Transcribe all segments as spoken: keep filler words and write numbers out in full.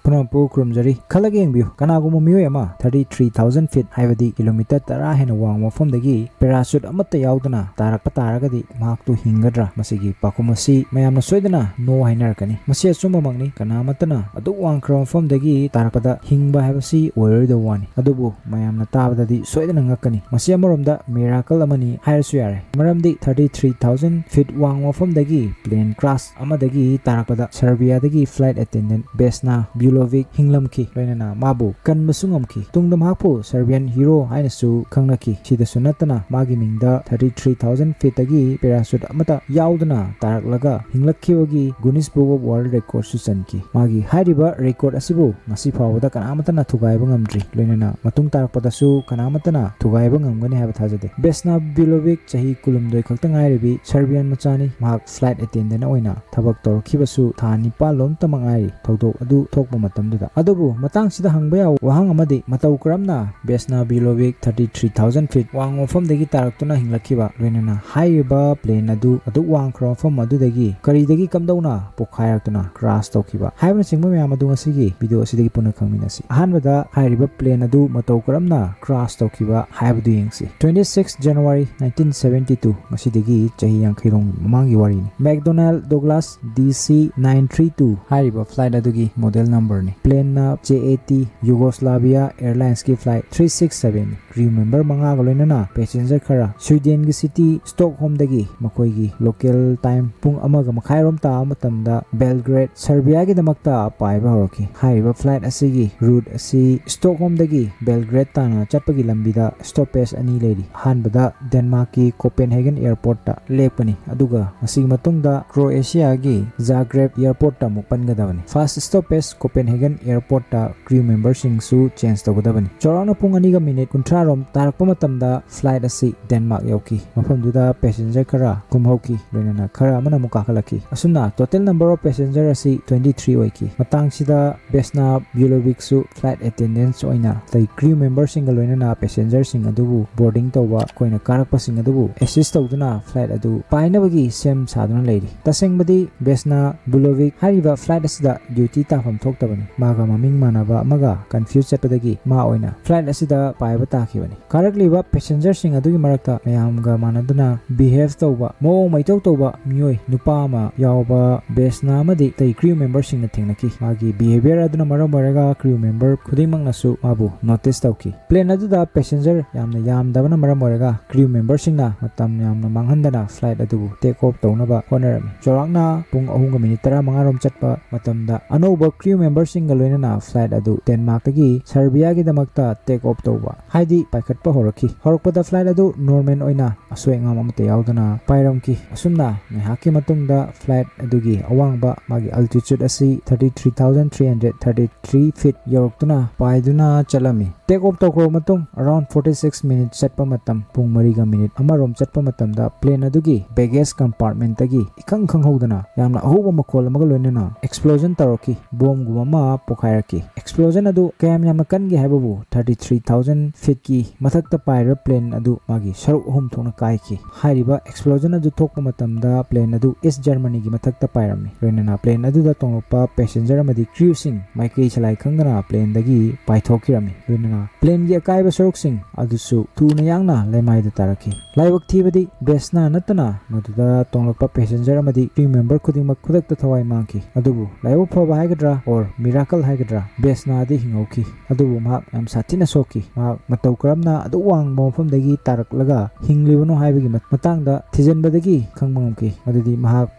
ꯄꯨꯝꯅꯃꯛꯄꯨ ꯈꯨꯔꯨꯝꯖꯔꯤ꯫ ꯈꯜꯂꯒ ꯌꯦꯡꯕꯤꯌꯨ, ꯀꯅꯥꯒꯨꯝꯕ ꯃꯤꯑꯣꯏ ꯑꯃ thirty three thousand feet, ꯍꯥꯏꯕꯗꯤ kilometre ꯇꯔꯥ ꯍꯦꯟꯅ ꯋꯥꯡꯕ ꯃꯐꯝꯗꯒꯤ parachute ꯑꯃꯠꯇ ꯌꯥꯎꯗꯅ ꯇꯥꯔꯛꯄ ꯇꯥꯔꯒꯗꯤ ꯃꯍꯥꯛꯇꯨ ꯍꯤꯡꯒꯗ꯭ꯔꯥ? ꯃꯁꯤꯒꯤ ꯄꯥꯎꯈꯨꯝ ꯑꯁꯤ ꯃꯌꯥꯝꯅ ꯁꯣꯏꯗꯅ no ꯍꯥꯏꯅꯔꯛꯀꯅꯤ꯫ ꯃꯁꯤ ꯑꯆꯨꯝꯕꯃꯛꯅꯤ, ꯀꯅꯥꯃꯠꯇꯅ ꯑꯗꯨꯛ ꯋꯥꯡꯈ꯭ꯔꯕ ꯃꯐꯝꯗꯒꯤ ꯇꯥꯔꯛꯄꯗ ꯍꯤꯡꯕ ꯍꯥꯏꯕꯁꯤ ꯑꯣꯏꯔꯣꯏꯗꯕ ꯋꯥꯅꯤ꯫ ꯑꯗꯨꯕꯨ ꯃꯌꯥꯝꯅ ꯇꯥꯕꯗꯗꯤ ꯁꯣꯏꯗꯅ ꯉꯛꯀꯅꯤ꯫ ꯃꯁꯤ ꯑꯃꯔꯣꯝꯗ miracle ꯑꯃꯅꯤ ꯍꯥꯏꯔꯁꯨ ꯌꯥꯔꯦ, ꯃꯔꯝꯗꯤ thirty three thousand feet ꯋꯥꯡꯕ ꯃꯐꯝꯗꯒꯤ plane crash ꯑꯃꯗꯒꯤ ꯇꯥꯔꯛꯄꯗ Serbiaꯗꯒꯤ flight attendant Vesna Bulovic ꯍꯤꯡꯂꯝꯈꯤ, ꯂꯣꯏꯅꯅ ꯃꯥꯕꯨ ꯀꯟꯕꯁꯨ ꯉꯝꯈꯤ꯫ ꯇꯨꯡꯗ ꯃꯍꯥꯛꯄꯨ Serbian hero ꯍꯥꯏꯅꯁꯨ ꯈꯪꯅꯈꯤ꯫ ꯁꯤꯗꯁꯨ ꯅꯠꯇꯅ ꯃꯥꯒꯤ ꯃꯤꯡꯗ thirty three thousand feetꯇꯒꯤ parachute ꯑꯃꯠꯇ ꯌꯥꯎꯗꯅ ꯇꯥꯔꯛꯂꯒ ꯍꯤꯡꯂꯛꯈꯤꯕꯒꯤ Guinness Book of World Recordꯁꯨ ꯆꯟꯈꯤ꯫ ꯃꯥꯒꯤ ꯍꯥꯏꯔꯤꯕ record ꯑꯁꯤꯕꯨ ꯉꯁꯤ ꯐꯥꯎꯕꯗ ꯀꯅꯥꯃꯠꯇꯅ ꯊꯨꯒꯥꯏꯕ ꯉꯝꯗ꯭ꯔꯤ, ꯂꯣꯏꯅꯅ ꯃꯇꯨꯡ ꯇꯥꯔꯛꯄꯗꯁꯨ ꯀꯅꯥꯃꯠꯇꯅ ꯊꯨꯒꯥꯏꯕ ꯉꯝꯒꯅꯤ ꯍꯥꯏꯕ ꯊꯥꯖꯗꯦ꯫ Vesna Bulovic ꯆꯍꯤ ꯀꯨꯟꯍꯨꯝꯗꯣꯏ ꯈꯛꯇ ꯉꯥꯏꯔꯤꯕꯤ Serbian ꯃꯆꯥꯅꯤ꯫ ꯃꯍꯥꯛ flight attendant ꯑꯣꯏꯅ ꯊꯕꯛ ꯇꯧꯔꯛꯈꯤꯕꯁꯨ ꯊꯥ ꯅꯤꯄꯥꯟ ꯂꯣꯝꯇꯃꯛ ꯉꯥꯏꯔꯤ ꯊꯧꯗꯣꯛ ꯑꯗꯨ ꯊꯣꯛꯄ ꯃꯇꯝꯗꯨꯗ꯫ ꯑꯗꯨꯕꯨ ꯃꯇꯥꯡꯁꯤꯗ ꯍꯪꯕ ꯌꯥꯕ ꯋꯥꯍꯪ ꯑꯃꯗꯤ, ꯃꯇꯧ ꯀꯔꯝꯅ Vesna Bulovic thirty three thousand feet ꯋꯥꯡꯕ ꯃꯐꯝꯗꯒꯤ ꯇꯥꯔꯛꯇꯨꯅ ꯍꯤꯡꯂꯛꯈꯤꯕ, ꯂꯣꯏꯅꯅ ꯍꯥꯏꯔꯤꯕ plane ꯑꯗꯨ ꯑꯗꯨꯛ ꯋꯥꯡꯈ꯭ꯔꯕ ꯃꯐꯝ ꯑꯗꯨꯗꯒꯤ ꯀꯔꯤꯗꯒꯤ ꯀꯝꯗꯧꯅ ꯄꯣꯈꯥꯏꯔꯛꯇꯨꯅ crash ꯇꯧꯈꯤꯕ ꯍꯥꯏꯕꯅꯆꯤꯡꯕ ꯃꯌꯥꯝ ꯑꯗꯨ ꯉꯁꯤꯒꯤ video ꯑꯁꯤꯗꯒꯤ ꯄꯨꯟꯅ ꯈꯪꯃꯤꯟꯅꯁꯤ꯫ ꯑꯍꯥꯟꯕꯗ ꯍꯥꯏꯔꯤꯕ plane ꯑꯗꯨ ꯃꯇꯧ ꯀꯔꯝꯅ crash ꯇꯧꯈꯤꯕ ꯍꯥꯏꯕꯗꯨ ꯌꯦꯡꯁꯤ꯫ Twenty six January nineteen seventy two, ꯉꯁꯤꯗꯒꯤ ꯆꯍꯤ ꯌꯥꯡꯈꯩ ꯔꯣꯝꯒꯤ ꯃꯃꯥꯡꯒꯤ ꯋꯥꯔꯤꯅꯤ꯫ McDonnell Douglas D C nine three two ꯍꯥꯏꯔꯤꯕ flight ꯑꯗꯨꯒꯤ model numberꯅꯤ꯫ Planeꯅ J A T Yugoslavia Airlinesꯀꯤ flight three six seven ꯅꯤ꯫ Crew member ꯃꯉꯥꯒ ꯂꯣꯏꯅꯅ passenger ꯈꯔ Swedenꯒꯤ city Stockholmꯗꯒꯤ ꯃꯈꯣꯏꯒꯤ local time ꯄꯨꯡ ꯑꯃꯒ ꯃꯈꯥꯏꯔꯣꯝ ꯇꯥꯕ ꯃꯇꯝꯗ Belgrade, Serbiaꯒꯤꯗꯃꯛꯇ ꯄꯥꯏꯕ ꯍꯧꯔꯛꯈꯤ꯫ ꯍꯥꯏꯔꯤꯕ flight ꯑꯁꯤꯒꯤ route ꯑꯁꯤ Stockholmꯗꯒꯤ Belgrade ꯇꯥꯟꯅ ꯆꯠꯄꯒꯤ ꯂꯝꯕꯤꯗ stoppage ꯑꯅꯤ ꯂꯩꯔꯤ꯫ ꯑꯍꯥꯟꯕꯗ Denmarkꯀꯤ Copenhagen Airportꯇ ꯂꯦꯞꯀꯅꯤ, ꯑꯗꯨꯒ ꯃꯁꯤꯒꯤ ꯃꯇꯨꯡꯗ Croatiaꯒꯤ Zagreb Airportꯇ ꯑꯃꯨꯛ ꯄꯟꯒꯗꯕꯅꯤ꯫ First stoppage Copenhagen Airportꯇ crew memberꯁꯤꯡꯁꯨ change ꯇꯧꯒꯗꯕꯅꯤ꯫ ꯆꯥꯎꯔꯥꯛꯅ ꯄꯨꯡ ꯑꯅꯤꯒ minute ꯀꯨꯟꯊ꯭ꯔꯥ ꯔꯣꯝ ꯇꯥꯔꯛꯄ ꯃꯇꯝꯗ flight ꯑꯁꯤ Denmark ꯌꯧꯈꯤ꯫ ꯃꯐꯝꯗꯨꯗ passenger ꯈꯔ ꯀꯨꯝꯍꯧꯈꯤ, ꯂꯣꯏꯅꯅ ꯈꯔ ꯑꯃꯅ ꯑꯃꯨꯛ ꯀꯥꯈꯠꯂꯛꯈꯤ꯫ ꯑꯁꯨꯝꯅ total number of passenger ꯑꯁꯤ twenty three ꯑꯣꯏꯈꯤ꯫ ꯃꯇꯥꯡꯁꯤꯗ Vesna Bulovicꯁꯨ flight attendants ꯑꯣꯏꯅ ꯑꯇꯩ crew memberꯁꯤꯡꯒ ꯂꯣꯏꯅꯅ passengerꯁꯤꯡ ꯑꯗꯨꯕꯨ boarding ꯇꯧꯕ, ꯑꯩꯈꯣꯏꯅ ꯀꯥꯔꯛꯄꯁꯤꯡ ꯑꯗꯨꯕꯨ assist ꯇꯧꯗꯨꯅ flight ꯑꯗꯨ ꯄꯥꯏꯅꯕꯒꯤ ꯁꯦꯝ ꯁꯥꯗꯨꯅ ꯂꯩꯔꯤ꯫ ꯇꯁꯦꯡꯕꯗꯤ Vesna Bulovic ꯍꯥꯏꯔꯤꯕ flight ꯑꯁꯤꯗ duty ꯇꯥꯐꯝ ꯊꯣꯛꯇꯕ ꯃꯥꯒ ꯃꯃꯤꯡ ꯃꯥꯟꯅꯕ ꯑꯃꯒ ꯀꯟꯐ꯭ꯌꯨꯁ ꯆꯠꯄꯗꯒꯤ ꯃꯥ ꯑꯣꯏꯅ ꯐ꯭ꯂꯥꯏꯠ ꯑꯁꯤꯗ ꯄꯥꯏꯕ ꯇꯥꯈꯤꯕꯅꯤ꯫ ꯀꯥꯔꯛꯂꯤꯕ ꯄꯦꯁꯦꯟꯖꯔꯁꯤꯡ ꯑꯗꯨꯒꯤ ꯃꯔꯛꯇ ꯃꯌꯥꯝꯒ ꯃꯥꯟꯅꯗꯅ ꯕꯤꯍꯦꯚ ꯇꯧꯕ, ꯃꯑꯣꯡ ꯃꯩꯇꯧ ꯇꯧꯕ ꯃꯤꯑꯣꯏ ꯅꯨꯄꯥ ꯑꯃ ꯌꯥꯎꯕ ꯕꯦꯁꯅꯥ ꯑꯃꯗꯤ ꯑꯇꯩ ꯀ꯭ꯔꯤꯌꯨ ꯃꯦꯝꯕꯔꯁꯤꯡꯅ ꯊꯦꯡꯅꯈꯤ꯫ ꯃꯥꯒꯤ ꯕꯤꯍꯦꯚꯤꯌꯔ ꯑꯗꯨꯅ ꯃꯔꯝ ꯑꯣꯏꯔꯒ ꯀ꯭ꯔꯤꯌꯨ ꯃꯦꯝꯕꯔ ꯈꯨꯗꯤꯡꯃꯛꯅꯁꯨ ꯃꯥꯕꯨ ꯅꯣꯇꯤꯁ ꯇꯧꯈꯤ꯫ ꯄ꯭ꯂꯦꯟ ꯑꯗꯨꯗ ꯄꯦꯁꯦꯟꯖꯔ ꯌꯥꯝꯅ ꯌꯥꯝꯗꯕꯅ ꯃꯔꯝ ꯑꯣꯏꯔꯒ ꯀ꯭ꯔꯤꯌꯨ ꯃꯦꯝꯕꯔꯁꯤꯡꯅ ꯃꯇꯝ ꯌꯥꯝꯅ ꯃꯥꯡꯍꯟꯗꯅ ꯐ꯭ꯂꯥꯏꯠ ꯑꯗꯨꯕꯨ ꯇꯦꯛ ꯑꯣꯐ ꯇꯧꯅꯕ ꯍꯣꯠꯅꯔꯝꯃꯤ꯫ ꯆꯥꯎꯔꯥꯛꯅ ꯄꯨꯡ ꯑꯍꯨꯝꯒ ꯃꯤꯅꯤꯠ ꯇꯔꯥꯃꯉꯥ ꯔꯣꯝ ꯆꯠꯄ ꯃꯇꯝꯗ ꯑꯅꯧꯕ ꯀ꯭ꯔꯤꯌꯨ ꯃꯦꯝꯕꯔꯁꯤꯡꯒ ꯂꯣꯏꯅꯅ ꯐ꯭ꯂꯥꯏꯠ ꯑꯗꯨ ꯗꯦꯟꯃꯥꯔꯛꯇꯒꯤ ꯁꯔꯕꯤꯌꯥꯒꯤꯗꯃꯛꯇ ꯇꯦꯛ ꯑꯣꯐ ꯇꯧꯕ, ꯍꯥꯏꯗꯤ ꯄꯥꯏꯈꯠꯄ ꯍꯧꯔꯛꯈꯤ꯫ ꯍꯧꯔꯛꯄꯗ ꯐ꯭ꯂꯥꯏꯠ ꯑꯗꯨ ꯅꯣꯔꯃꯦꯜ ꯑꯣꯏꯅ ꯑꯁꯣꯏ ꯑꯉꯥꯝ ꯑꯃꯠꯇ ꯌꯥꯎꯗꯅ ꯄꯥꯏꯔꯝꯈꯤ꯫ ꯑꯁꯨꯝꯅ ꯉꯥꯏꯍꯥꯛꯀꯤ ꯃꯇꯨꯡꯗ ꯐ꯭ꯂꯥꯏꯠ ꯑꯗꯨꯒꯤ ꯑꯋꯥꯡꯕ, ꯃꯥꯒꯤ ꯑꯜꯇꯤꯆꯨꯠ ꯑꯁꯤ thirty three thousand three hundred thirty three feet ꯌꯧꯔꯛꯇꯨꯅ ꯄꯥꯏꯗꯨꯅ ꯆꯠꯂꯝꯃꯤ꯫ ꯇꯦꯛ ꯑꯣꯐ ꯇꯧꯈ꯭ꯔꯕ ꯃꯇꯨꯡ ꯑꯔꯥꯎꯟ forty six ꯃꯤꯅꯤꯠ ꯆꯠꯄ ꯃꯇꯝ, ꯄꯨꯡ ꯃꯔꯤꯒ ꯃꯤꯅꯤꯠ ꯑꯃꯔꯣꯝ ꯆꯠꯄ ꯃꯇꯝꯗ ꯄ꯭ꯂꯦꯟ ꯑꯗꯨꯒꯤ ꯕꯦꯒꯦꯖ ꯀꯝꯄꯥꯔꯠꯃꯦꯟꯇꯒꯤ ꯏꯈꯪ ꯈꯪꯍꯧꯗꯅ ꯌꯥꯝꯅ ꯑꯍꯧꯕ ꯃꯈꯣꯜ ꯑꯃꯒ ꯂꯣꯏꯅꯅ ꯑꯦꯛꯁꯄ꯭ꯂꯣꯖꯟ ꯇꯧꯔꯛꯈꯤ꯫ ꯕꯣꯝꯒꯨꯝꯕ ꯑꯃ ꯄꯣꯈꯥꯏꯔꯛꯈꯤ꯫ ꯑꯦꯛꯁꯄ꯭ꯂꯣꯖꯟ ꯑꯗꯨ ꯀꯌꯥꯝ ꯌꯥꯝꯅ ꯀꯟꯒꯦ ꯍꯥꯏꯕꯕꯨ thirty three thousand feetꯀꯤ ꯃꯊꯛꯇ ꯄꯥꯏꯔꯤꯕ ꯄ꯭ꯂꯦꯟ ꯑꯗꯨ ꯃꯥꯒꯤ ꯁꯔꯨꯛ ꯑꯍꯨꯝ ꯊꯣꯛꯅ ꯀꯥꯏꯈꯤ꯫ ꯍꯥꯏꯔꯤꯕ ꯑꯦꯛꯁꯄ꯭ꯂꯣꯖꯟ ꯑꯗꯨ ꯊꯣꯛꯄ ꯃꯇꯝꯗ ꯄ꯭ꯂꯦꯟ ꯑꯗꯨ ꯏꯁ ꯖꯔꯃꯅꯤꯒꯤ ꯃꯊꯛꯇ ꯄꯥꯏꯔꯝꯃꯤ꯫ ꯂꯣꯏꯅꯅ ꯄ꯭ꯂꯦꯟ ꯑꯗꯨꯗ ꯇꯣꯡꯂꯛꯄ ꯄꯦꯁꯦꯟꯖꯔ ꯑꯃꯗꯤ ꯀ꯭ꯔꯤꯌꯨꯁꯤꯡ ꯃꯥꯏꯀꯩ ꯁꯂꯥꯏ ꯈꯪꯗꯅ ꯄ꯭ꯂꯦꯟꯗꯒꯤ ꯄꯥꯏꯊꯣꯛꯈꯤꯔꯝꯃꯤ꯫ ꯂꯣꯏꯅꯅ ꯄ꯭ꯂꯦꯟꯒꯤ ꯑꯀꯥꯏꯕ ꯁꯔꯨꯛꯁꯤꯡ ꯑꯗꯨꯁꯨ ꯊꯨꯅ ꯌꯥꯡꯅ ꯂꯩꯃꯥꯏꯗ ꯇꯥꯔꯛꯈꯤ꯫ ꯂꯥꯏꯕꯛ ꯊꯤꯕꯗꯤ ꯕꯦꯁꯅꯥ ꯅꯠꯇꯅ ꯃꯗꯨꯗ ꯇꯣꯡꯂꯛꯄ ꯄꯦꯁꯦꯟꯖꯔ ꯑꯃꯗꯤ ꯀ꯭ꯔꯤꯌꯨ ꯃꯦꯝꯕꯔ ꯈꯨꯗꯤꯡꯃꯛ ꯈꯨꯗꯛꯇ ꯊꯋꯥꯏ ꯃꯥꯡꯈꯤ꯫ ꯑꯗꯨꯕꯨ ꯂꯥꯏꯕꯛ ꯐꯕ ꯍꯥꯏꯒꯗ꯭ꯔꯥ or miracle ꯍꯥꯏꯒꯗ꯭ꯔꯥ, ꯕꯦꯁꯅꯥꯗꯤ ꯍꯤꯡꯍꯧꯈꯤ꯫ ꯑꯗꯨꯕꯨ ꯃꯍꯥꯛ ꯌꯥꯝ ꯁꯥꯊꯤꯅ ꯁꯣꯛꯈꯤ꯫ ꯃꯍꯥꯛ ꯃꯇꯧ ꯀꯔꯝꯅ ꯑꯗꯨꯛ ꯋꯥꯡꯕ ꯃꯐꯝꯗꯒꯤ ꯇꯥꯔꯛꯂꯒ ꯍꯤꯡꯂꯤꯕꯅꯣ ꯍꯥꯏꯕꯒꯤ ꯃꯠ-, ꯃꯇꯥꯡꯗ ꯊꯤꯖꯤꯟꯕꯗꯒꯤ ꯈꯪꯕ ꯉꯝꯈꯤ꯫ ꯃꯗꯨꯗꯤ ꯃꯍꯥꯛ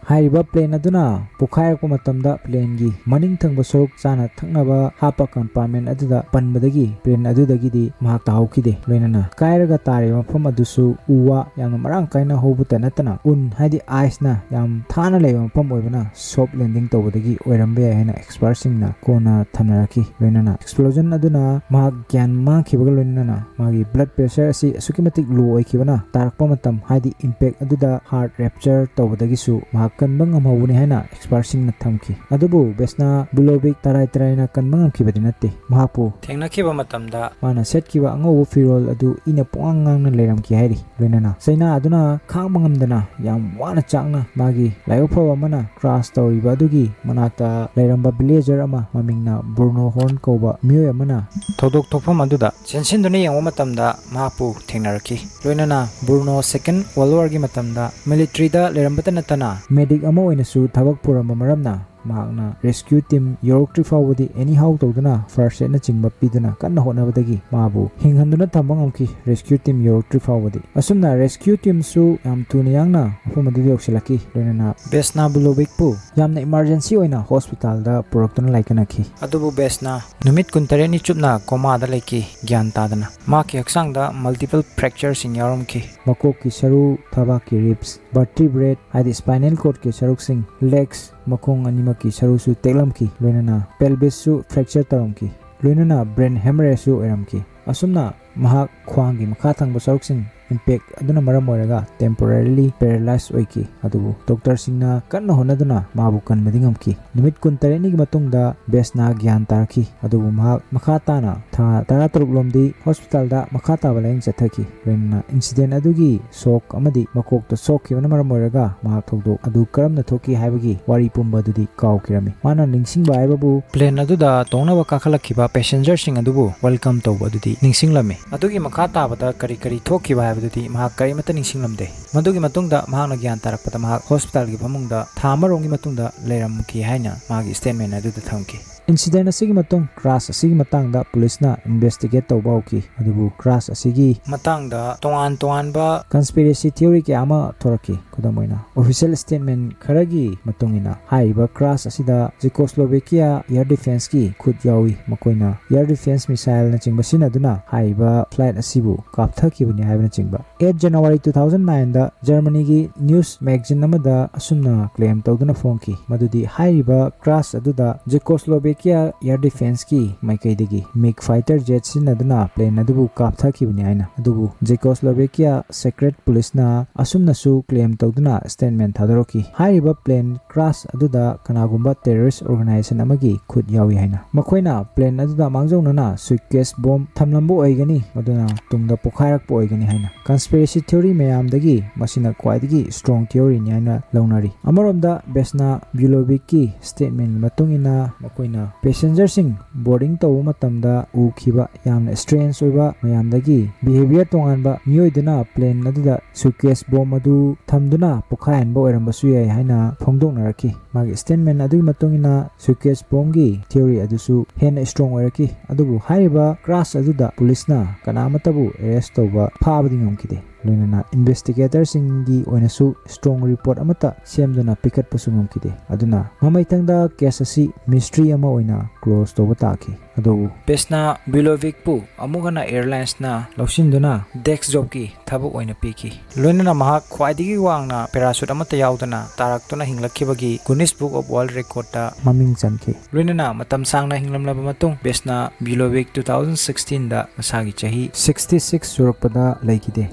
ꯍꯥꯏꯔꯤꯕ ꯄ꯭ꯂꯦꯟ ꯑꯗꯨꯅ ꯄꯣꯈꯥꯏꯔꯛꯄ ꯃꯇꯝꯗ ꯄ꯭ꯂꯦꯟꯒꯤ ꯃꯅꯤꯡ ꯊꯪꯕ ꯁꯔꯨꯛ ꯆꯥꯅ ꯊꯛꯅꯕ ꯍꯥꯞꯄ ꯀꯝꯄꯥꯔꯠꯃꯦꯟ ꯑꯗꯨꯗ ꯄꯟꯕꯗꯒꯤ ꯄ꯭ꯂꯦꯟ ꯑꯗꯨꯗꯒꯤꯗꯤ ꯃꯍꯥꯛ ꯇꯥꯍꯧꯈꯤꯗꯦ꯫ ꯂꯣꯏꯅꯅ ꯀꯥꯏꯔꯒ ꯇꯥꯔꯤꯕ ꯃꯐꯝ ꯑꯗꯨꯁꯨ ꯎ ꯋꯥ ꯌꯥꯝꯅ ꯃꯔꯥꯡ ꯀꯥꯏꯅ ꯍꯧꯕꯇ ꯅꯠꯇꯅ ꯎꯟ, ꯍꯥꯏꯗꯤ ꯑꯥꯏꯁꯅ ꯌꯥꯝ ꯊꯥꯅ ꯂꯩꯕ ꯃꯐꯝ ꯑꯣꯏꯕꯅ ꯁꯣꯐ ꯂꯦꯟꯗꯤꯡ ꯇꯧꯕꯗꯒꯤ ꯑꯣꯏꯔꯝꯕ ꯌꯥꯏ ꯍꯥꯏꯅ ꯑꯦꯛꯁꯄꯔꯠꯁꯤꯡꯅ ꯀꯣꯟꯅ ꯊꯝꯅꯔꯛꯈꯤ꯫ ꯂꯣꯏꯅꯅ ꯑꯦꯛꯁꯄ꯭ꯂꯣꯖꯟ ꯑꯗꯨꯅ ꯃꯍꯥꯛ ꯒ꯭ꯌꯥꯟ ꯃꯥꯡꯈꯤꯕꯒ ꯂꯣꯏꯅꯅ ꯃꯥꯒꯤ ꯕ꯭ꯂꯗ ꯄ꯭ꯔꯦꯁꯔ ꯑꯁꯤ ꯑꯁꯨꯛꯀꯤ ꯃꯇꯤꯛ ꯂꯣ ꯑꯣꯏꯈꯤꯕꯅ ꯇꯥꯔꯛꯄ ꯃꯇꯝ, ꯍꯥꯏꯗꯤ ꯏꯝꯄꯦꯛ ꯑꯗꯨꯗ ꯍꯥꯔꯠ ꯔꯦꯞꯆꯔ ꯇꯧꯕꯗꯒꯤꯁꯨ ꯃꯍꯥꯛ ꯀꯟꯕ ꯉꯝꯍꯧꯕꯅꯤ ꯍꯥꯏꯅ ꯑꯦꯛꯁꯄꯔꯠꯁꯤꯡꯅ ꯊꯝꯈꯤ꯫ ꯑꯗꯨꯕꯨ ꯕꯦꯁꯅꯥ ꯕꯨꯂꯣꯕꯤꯛ ꯇꯔꯥꯏ ꯇꯔꯥꯏꯅ ꯀꯟꯕ ꯉꯝꯈꯤꯕꯗꯤ ꯅꯠꯇꯦ꯫ ꯃꯍꯥꯛꯄꯨ ꯊꯦꯡꯅꯈꯤꯕ ꯃꯇꯝꯗ ꯃꯥꯅ ꯁꯦꯠꯈꯤꯕ ꯑꯉꯧꯕ ꯐꯤꯔꯣꯜ ꯑꯗꯨ ꯏꯅ ꯄꯨꯡꯉꯥꯡ ꯉꯥꯡꯅ ꯂꯩꯔꯝꯈꯤ ꯍꯥꯏꯔꯤ꯫ ꯂꯣꯏꯅꯅ ꯆꯩꯅꯥ ꯑꯗꯨꯅ ꯈꯥꯡꯕ ꯉꯝꯗꯅ ꯌꯥꯝ ꯋꯥꯅ ꯆꯥꯛꯅ ꯃꯥꯒꯤ ꯂꯥꯏꯕꯛ ꯐꯕ ꯑꯃꯅ ꯀ꯭ꯔꯥꯁ ꯇꯧꯔꯤꯕ ꯑꯗꯨꯒꯤ ꯃꯅꯥꯛꯇ ꯂꯩꯔꯝꯕ ꯚꯤꯂꯦꯖꯔ ꯑꯃ ꯃꯃꯤꯡꯅ ꯕ꯭ꯔꯨꯅꯣ ꯍꯣꯔꯟ ꯀꯧꯕ ꯃꯤꯑꯣꯏ ꯑꯃꯅ ꯊꯧꯗꯣꯛ ꯊꯣꯛꯐꯝ ꯑꯗꯨꯗ ꯆꯦꯟꯁꯤꯟꯗꯨꯅ ꯌꯦꯡꯕ ꯃꯇꯝꯗ ꯃꯍꯥꯛꯄꯨ ꯊꯦꯡꯅꯔꯛꯈꯤ꯫ ꯂꯣꯏꯅꯅ ꯕ꯭ꯔꯨꯅꯣ ꯁꯦꯀꯦꯟ ꯋꯥꯔꯜ ꯋꯥꯔꯒꯤ ꯃꯇꯝꯗ ꯃꯤꯂꯤꯇ꯭ꯔꯤꯗ ꯂꯩꯔꯝꯕꯇ ꯅꯠꯇꯅ ꯃꯦꯗꯤꯛ ꯑꯃ ꯑꯣꯏꯅꯁꯨ ꯊꯕꯛ ꯄꯨꯔꯝꯕ ꯃꯔꯝꯅ ꯃꯍꯥꯛꯅ ꯔꯦꯁꯀ꯭ꯌꯨ ꯇꯤꯝ ꯌꯧꯔꯛꯇ꯭ꯔꯤ ꯐꯥꯎꯕꯗꯤ ꯑꯦꯅꯤ ꯍꯥꯎ ꯇꯧꯗꯨꯅ ꯐꯥꯔꯁ ꯑꯦꯗꯅꯆꯤꯡꯕ ꯄꯤꯗꯨꯅ ꯀꯟꯅ ꯍꯣꯠꯅꯕꯗꯒꯤ ꯃꯥꯕꯨ ꯍꯤꯡꯍꯟꯗꯨꯅ ꯊꯝꯕ ꯉꯝꯈꯤ꯫ ꯔꯦꯁꯀ꯭ꯌꯨ ꯇꯤꯝ ꯌꯧꯔꯛꯇ꯭ꯔꯤ ꯐꯥꯎꯕꯗꯤ꯫ ꯑꯁꯨꯝꯅ ꯔꯦꯁꯀ꯭ꯌꯨ ꯇꯤꯝꯁꯨ ꯌꯥꯝ ꯊꯨꯅ ꯌꯥꯡꯅ ꯃꯐꯝ ꯑꯗꯨꯗ ꯌꯧꯁꯤꯜꯂꯛꯈꯤ꯫ ꯂꯣꯏꯅꯅ ꯕꯦꯁꯅꯥ ꯕꯨꯂꯣꯕꯤꯛꯄꯨ ꯌꯥꯝꯅ ꯏꯃꯥꯔꯖꯦꯟꯁꯤ ꯑꯣꯏꯅ ꯍꯣꯁꯄꯤꯇꯥꯜꯗ ꯄꯨꯔꯛꯇꯨꯅ ꯂꯥꯏꯀꯠꯅꯈꯤ꯫ ꯑꯗꯨꯕꯨ ꯕꯦꯁꯅꯥ ꯅꯨꯃꯤꯠ ꯀꯨꯟꯇꯔꯦꯠꯅꯤ ꯆꯨꯞꯅ ꯀꯣꯃꯥꯗ ꯂꯩꯈꯤ, ꯒ꯭ꯌꯥꯟ ꯇꯥꯗꯅ꯫ ꯃꯍꯥꯛꯀꯤ ꯍꯛꯆꯥꯡꯗ ꯃꯜꯇꯤꯄꯜ ꯐ꯭ꯔꯦꯛꯆꯔꯁꯤꯡ ꯌꯥꯎꯔꯝꯈꯤ꯫ ꯃꯀꯣꯛꯀꯤ ꯁꯔꯨ, ꯊꯕꯥꯛꯀꯤ ꯔꯤꯞꯁ, ꯕꯔꯇꯤꯕ꯭ꯔꯦꯠ ꯍꯥꯏꯗꯤ ꯁ꯭ꯄꯥꯏꯅꯦꯜ ꯀꯣꯔꯗꯀꯤ ꯁꯔꯨꯛꯁꯤꯡ, ꯂꯦꯒꯁ, ꯃꯈꯣꯡ ꯑꯅꯤꯃꯛꯀꯤ ꯁꯔꯨꯁꯨ ꯇꯦꯛꯂꯝꯈꯤ꯫ ꯂꯣꯏꯅꯅ ꯄꯦꯜꯕꯤꯁꯁꯨ ꯐ꯭ꯔꯦꯛꯆꯔ ꯇꯧꯔꯝꯈꯤ꯫ ꯂꯣꯏꯅꯅ ꯕ꯭ꯔꯦꯟ ꯍꯦꯃꯔꯦꯖꯁꯨ ꯑꯣꯏꯔꯝꯈꯤ꯫ ꯑꯁꯨꯝꯅ ꯃꯍꯥꯛ ꯈ꯭ꯋꯥꯡꯒꯤ ꯃꯈꯥ ꯊꯪꯕ ꯁꯔꯨꯛꯁꯤꯡ ꯏꯝꯄꯦꯛ ꯑꯗꯨꯅ ꯃꯔꯝ ꯑꯣꯏꯔꯒ ꯇꯦꯝꯄꯣꯔꯦꯔꯤꯂꯤ ꯄꯦꯔꯥꯂꯥꯏꯁ ꯑꯣꯏꯈꯤ꯫ ꯑꯗꯨꯕꯨ ꯗꯣꯛꯇꯔꯁꯤꯡꯅ ꯀꯟꯅ ꯍꯣꯠꯅꯗꯨꯅ ꯃꯥꯕꯨ ꯀꯟꯕꯗꯤ ꯉꯝꯈꯤ꯫ ꯅꯨꯃꯤꯠ ꯀꯨꯟꯇꯔꯦꯠꯅꯤꯒꯤ ꯃꯇꯨꯡꯗ ꯕꯦꯁꯅꯥ ꯒ꯭ꯌꯥꯟ ꯇꯥꯔꯛꯈꯤ꯫ ꯑꯗꯨꯕꯨ ꯃꯍꯥꯛ ꯃꯈꯥ ꯇꯥꯅ ꯊꯥ ꯇꯔꯥꯇꯔꯨꯛ ꯂꯣꯝꯗꯤ ꯍꯣꯁꯄꯤꯇꯥꯜꯗ ꯃꯈꯥ ꯇꯥꯕ ꯂꯥꯌꯦꯡ ꯆꯠꯊꯈꯤ꯫ ꯂꯣꯏꯅꯅ ꯏꯟꯁꯤꯗꯦꯟ ꯑꯗꯨꯒꯤ ꯁꯣꯛ ꯑꯃꯗꯤ ꯃꯀꯣꯛꯇ ꯁꯣꯛꯈꯤꯕꯅ ꯃꯔꯝ ꯑꯣꯏꯔꯒ ꯃꯍꯥꯛ ꯊꯧꯗꯣꯛ ꯑꯗꯨ ꯀꯔꯝꯅ ꯊꯣꯛꯈꯤ ꯍꯥꯏꯕꯒꯤ ꯋꯥꯔꯤ ꯄꯨꯝꯕ ꯑꯗꯨꯗꯤ ꯀꯥꯎꯈꯤꯔꯝꯃꯤ꯫ ꯃꯥꯅ ꯅꯤꯡꯁꯤꯡꯕ ꯍꯥꯏꯕꯕꯨ ꯄ꯭ꯂꯦꯟ ꯑꯗꯨꯗ ꯇꯣꯡꯅꯕ ꯀꯥꯈꯠꯂꯛꯈꯤꯕ ꯄꯦꯁꯦꯟꯖꯔꯁꯤꯡ ꯑꯗꯨꯕꯨ ꯋꯦꯜꯀꯝ ꯇꯧꯕ ꯑꯗꯨꯗꯤ ꯅꯤꯡꯁꯤꯡꯂꯝꯃꯤ꯫ ꯑꯗꯨꯒꯤ ꯃꯈꯥ ꯇꯥꯕꯗ ꯀꯔꯤ ꯀꯔꯤ ꯊꯣꯛꯈꯤꯕ ꯍꯥꯏꯕꯗꯨꯗꯤ ꯃꯍꯥꯛ ꯀꯔꯤꯃꯠꯇ ꯅꯤꯡꯁꯤꯡꯂꯝꯗꯦ꯫ ꯃꯗꯨꯒꯤ ꯃꯇꯨꯡꯗ ꯃꯍꯥꯛꯅ ꯒ꯭ꯌꯥꯟ ꯇꯥꯔꯛꯄꯗ ꯃꯍꯥꯛ ꯍꯣꯁꯄꯤꯇꯥꯜꯒꯤ ꯐꯃꯨꯡꯗ ꯊꯥ ꯑꯃꯔꯣꯝꯒꯤ ꯃꯇꯨꯡꯗ ꯂꯩꯔꯝꯈꯤ ꯍꯥꯏꯅ ꯃꯥꯒꯤ ꯁ꯭ꯇꯦꯠꯃꯦꯟ ꯑꯗꯨꯗ ꯊꯝꯈꯤ꯫ ꯏꯟꯁꯤꯗꯦꯟ ꯑꯁꯤꯒꯤ ꯃꯇꯨꯡ ꯀ꯭ꯔꯥꯁ ꯑꯁꯤꯒꯤ ꯃꯇꯥꯡꯗ ꯄꯨꯂꯤꯁꯅ ꯏꯟꯚꯦꯁꯇꯤꯒꯦꯠ ꯇꯧꯕ ꯍꯧꯈꯤ꯫ ꯑꯗꯨꯕꯨ ꯀ꯭ꯔꯥꯁ ꯑꯁꯤꯒꯤ ꯃꯇꯥꯡꯗ ꯇꯣꯉꯥꯟ ꯇꯣꯉꯥꯟꯕ ꯀꯟꯁꯄꯤꯔꯦꯁꯤ ꯊꯤꯑꯣꯔꯤ ꯀꯌꯥ ꯑꯃ ꯊꯣꯔꯛꯈꯤ꯫ ꯈꯨꯗꯝ ꯑꯣꯏꯅ, ꯑꯣꯐꯤꯁꯤꯌꯦꯜ ꯁ꯭ꯇꯦꯠꯃꯦꯟ ꯈꯔꯒꯤ ꯃꯇꯨꯡ ꯏꯟꯅ, ꯍꯥꯏꯔꯤꯕ ꯀ꯭ꯔꯥꯁ ꯑꯁꯤꯗ ꯖꯤꯀꯣꯁꯂꯣꯚꯦꯀꯤꯌꯥ ꯑꯦꯌꯔ ꯗꯤꯐꯦꯟꯁꯀꯤ ꯈꯨꯠ ꯌꯥꯎꯏ꯫ ꯃꯈꯣꯏꯅ ꯑꯦꯌꯔ ꯗꯤꯐꯦꯟꯁ ꯃꯤꯁꯥꯏꯜꯅꯆꯤꯡꯕ ꯁꯤꯖꯤꯟꯅꯗꯨꯅ ꯍꯥꯏꯔꯤꯕ ꯐ꯭ꯂꯥꯏꯠ ꯑꯁꯤꯕꯨ ꯀꯥꯞꯊꯈꯤꯕꯅꯤ ꯍꯥꯏꯕꯅꯆꯤꯡꯕ꯫ ꯑꯩꯠ ꯖꯅꯋꯥꯔꯤ ꯇꯨ ꯊꯥꯎꯖꯟ ꯅꯥꯏꯟꯗ ꯖꯔꯃꯅꯤꯒꯤ ꯅ꯭ꯌꯨꯁ ꯃꯦꯒꯖꯤꯟ ꯑꯃꯗ ꯑꯁꯨꯝꯅ ꯀ꯭ꯂꯦꯝ ꯇꯧꯗꯨꯅ ꯐꯣꯡꯈꯤ, ꯃꯗꯨꯗꯤ ꯍꯥꯏꯔꯤꯕ ꯀ꯭ꯔꯥꯁ ꯑꯗꯨꯗ ꯖꯦꯀꯣꯁꯂꯣꯚꯦꯀꯤꯌꯥ ꯀꯤꯌꯥ ꯑꯦꯌꯔ ꯗꯤꯐꯦꯟꯁꯀꯤ ꯃꯥꯏꯀꯩꯗꯒꯤ ꯃꯤꯒ ꯐꯥꯏꯇꯔ ꯖꯦꯠ ꯁꯤꯖꯤꯟꯅꯗꯨꯅ ꯄ꯭ꯂꯦꯟ ꯑꯗꯨꯕꯨ ꯀꯥꯞꯊꯈꯤꯕꯅꯤ ꯍꯥꯏꯅ, ꯑꯗꯨꯕꯨ ꯖꯦꯀꯣꯁꯂꯣꯚꯦꯀꯤꯌꯥ ꯁꯦꯀ꯭ꯔꯦꯠ ꯄꯨꯂꯤꯁꯅ ꯑꯁꯨꯝꯅꯁꯨ ꯀ꯭ꯂꯦꯝ ꯇꯧꯗꯨꯅ ꯁ꯭ꯇꯦꯠꯃꯦꯟ ꯊꯥꯗꯣꯔꯛꯈꯤ꯫ ꯍꯥꯏꯔꯤꯕ ꯄ꯭ꯂꯦꯟ ꯀ꯭ꯔꯥꯁ ꯑꯗꯨꯗ ꯀꯅꯥꯒꯨꯝꯕ ꯇꯦꯔꯣꯔꯤꯁ ꯑꯣꯔꯒꯅꯥꯏꯖꯦꯁꯟ ꯑꯃꯒꯤ ꯈꯨꯠ ꯌꯥꯎꯏ ꯍꯥꯏꯅ꯫ ꯃꯈꯣꯏꯅ ꯄ꯭ꯂꯦꯟ ꯑꯗꯨꯗ ꯃꯥꯡꯖꯧꯅꯅ ꯁꯨꯏꯠꯀꯦꯁ ꯕꯣꯝ ꯊꯝꯂꯝꯕ ꯑꯣꯏꯒꯅꯤ, ꯃꯗꯨꯅ ꯇꯨꯡꯗ ꯄꯣꯈꯥꯏꯔꯛꯄ ꯑꯣꯏꯒꯅꯤ ꯍꯥꯏꯅ꯫ ꯀꯟꯁꯄꯤꯔꯦꯁꯤ ꯊꯤꯑꯣꯔꯤ ꯃꯌꯥꯝꯗꯒꯤ ꯃꯁꯤꯅ ꯈ꯭ꯋꯥꯏꯗꯒꯤ ꯁ꯭ꯇꯔꯣꯡ ꯊꯤꯑꯣꯔꯤꯅꯤ ꯍꯥꯏꯅ ꯂꯧꯅꯔꯤ꯫ ꯑꯃꯔꯣꯝꯗ ꯕꯦꯁꯅꯥ ꯕ꯭ꯌꯨꯂꯣꯚꯤꯛꯀꯤ ꯁ꯭ꯇꯦꯠꯃꯦꯟꯒꯤ ꯃꯇꯨꯡ ꯏꯟꯅ, ꯃꯈꯣꯏꯅ ꯄꯦꯁꯦꯟꯖꯔꯁꯤꯡ ꯕꯣꯔꯗꯤꯡ ꯇꯧꯕ ꯃꯇꯝꯗ ꯎꯈꯤꯕ ꯌꯥꯝꯅ ꯁ꯭ꯇ꯭ꯔꯦꯟꯖ ꯑꯣꯏꯕ ꯃꯌꯥꯝꯗꯒꯤ ꯕꯤꯍꯦꯕꯤꯌꯔ ꯇꯣꯉꯥꯟꯕ ꯃꯤꯑꯣꯏꯗꯨꯅ ꯄ꯭ꯂꯦꯟ ꯑꯗꯨꯗ ꯁꯨꯏꯠꯀꯦꯁ ꯕꯣꯝ ꯑꯗꯨ ꯊꯝꯗꯨꯅ ꯄꯣꯈꯥꯏꯍꯟꯕ ꯑꯣꯏꯔꯝꯕꯁꯨ ꯌꯥꯏ ꯍꯥꯏꯅ ꯐꯣꯡꯗꯣꯛꯅꯔꯛꯈꯤ꯫ ꯃꯥꯒꯤ ꯁ꯭ꯇꯦꯠꯃꯦꯟ ꯑꯗꯨꯒꯤ ꯃꯇꯨꯡ ꯏꯟꯅ ꯁꯨꯏꯠꯀꯦꯁ ꯕꯣꯝꯒꯤ ꯊꯤꯑꯣꯔꯤ ꯑꯗꯨꯁꯨ ꯍꯦꯟꯅ ꯁ꯭ꯇꯔꯣꯡ ꯑꯣꯏꯔꯛꯈꯤ꯫ ꯑꯗꯨꯕꯨ ꯍꯥꯏꯔꯤꯕ ꯀ꯭ꯔꯥꯁ ꯑꯗꯨꯗ ꯄꯨꯂꯤꯁꯅ ꯀꯅꯥꯃꯠꯇꯕꯨ ꯑꯦꯔꯦꯁ ꯇꯧꯕ, ꯐꯥꯕꯗꯤ ꯉꯝꯈꯤꯗꯦ꯫ ꯂꯣꯏꯅꯅ ꯏꯟꯚꯦꯁꯇꯤꯒꯦꯇꯔꯁꯤꯡꯒꯤ ꯑꯣꯏꯅꯁꯨ ꯁ꯭ꯇꯔꯣꯡ ꯔꯤꯄꯣꯔꯠ ꯑꯃꯠꯇ ꯁꯦꯝꯗꯨꯅ ꯄꯤꯈꯠꯄꯁꯨ ꯉꯝꯈꯤꯗꯦ꯫ ꯑꯗꯨꯅ ꯃꯃꯩꯊꯪꯗ ꯀꯦꯁ ꯑꯁꯤ ꯃꯤꯁꯇ꯭ꯔꯤ ꯑꯃ ꯑꯣꯏꯅ ꯀ꯭ꯂꯣꯖ ꯇꯧꯕ ꯇꯥꯈꯤ꯫ ꯑꯗꯨꯕꯨ ꯄꯦꯁꯅꯥ ꯕꯤꯂꯣꯚꯤꯛꯄꯨ ꯑꯃꯨꯛ ꯍꯟꯅ ꯑꯦꯌꯔꯂꯥꯏꯟꯁꯅ ꯂꯧꯁꯤꯟꯗꯨꯅ ꯗꯦꯛꯁ ꯖꯣꯕꯀꯤ ꯊꯕꯛ ꯑꯣꯏꯅ ꯄꯤꯈꯤ꯫ ꯂꯣꯏꯅꯅ ꯃꯍꯥꯛ ꯈ꯭ꯋꯥꯏꯗꯒꯤ ꯋꯥꯡꯅ ꯄꯦꯔꯥꯁꯨꯠ ꯑꯃꯠꯇ ꯌꯥꯎꯗꯅ ꯇꯥꯔꯛꯇꯨꯅ ꯍꯤꯡꯂꯛꯈꯤꯕꯒꯤ Guinness Book of World Recordꯇ ꯃꯃꯤꯡ ꯆꯟꯈꯤ꯫ ꯂꯣꯏꯅꯅ ꯃꯇꯝ ꯁꯥꯡꯅ ꯍꯤꯡꯂꯝꯂꯕ ꯃꯇꯨꯡ, ꯕꯦꯁꯅꯥ ꯕꯤꯂꯣꯚꯤꯛ two thousand sixteenꯗ ꯃꯁꯥꯒꯤ ꯆꯍꯤ sixty six ꯁꯨꯔꯛꯄꯗ ꯂꯩꯈꯤꯗꯦ꯫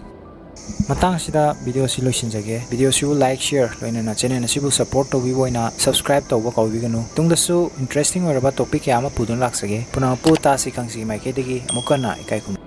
ꯃꯇꯥꯡ ꯑꯁꯤꯗ ꯚꯤꯗꯤꯑꯣ ꯑꯁꯤ ꯂꯣꯏꯁꯤꯟꯖꯒꯦ꯫ ꯚꯤꯗꯤꯑꯣ ꯑꯁꯤꯕꯨ like, share, ꯂꯣꯏꯅꯅ ꯆꯦꯅꯦꯜ ꯑꯁꯤꯕꯨ ꯁꯄꯣꯔꯠ ꯇꯧꯕꯤꯕ ꯑꯣꯏꯅ ꯁꯕꯁꯀ꯭ꯔꯥꯏꯕ ꯇꯧꯕ ꯀꯥꯎꯕꯤꯒꯅꯨ꯫ ꯇꯨꯡꯗꯁꯨ ꯏꯟꯇꯔꯦꯁꯇꯤꯡ ꯑꯣꯏꯔꯕ ꯇꯣꯄꯤꯛ ꯀꯌꯥ ꯑꯃ ꯄꯨꯗꯨꯅ ꯂꯥꯛꯆꯒꯦ꯫ ꯄꯨꯝꯅꯃꯛꯄꯨ ꯇꯥꯁꯤ ꯈꯪꯁꯤꯒꯤ ꯃꯥꯏꯀꯩꯗꯒꯤ ꯑꯃꯨꯛ ꯍꯟꯅ ꯏꯀꯥꯏ ꯈꯨꯝꯅꯩ꯫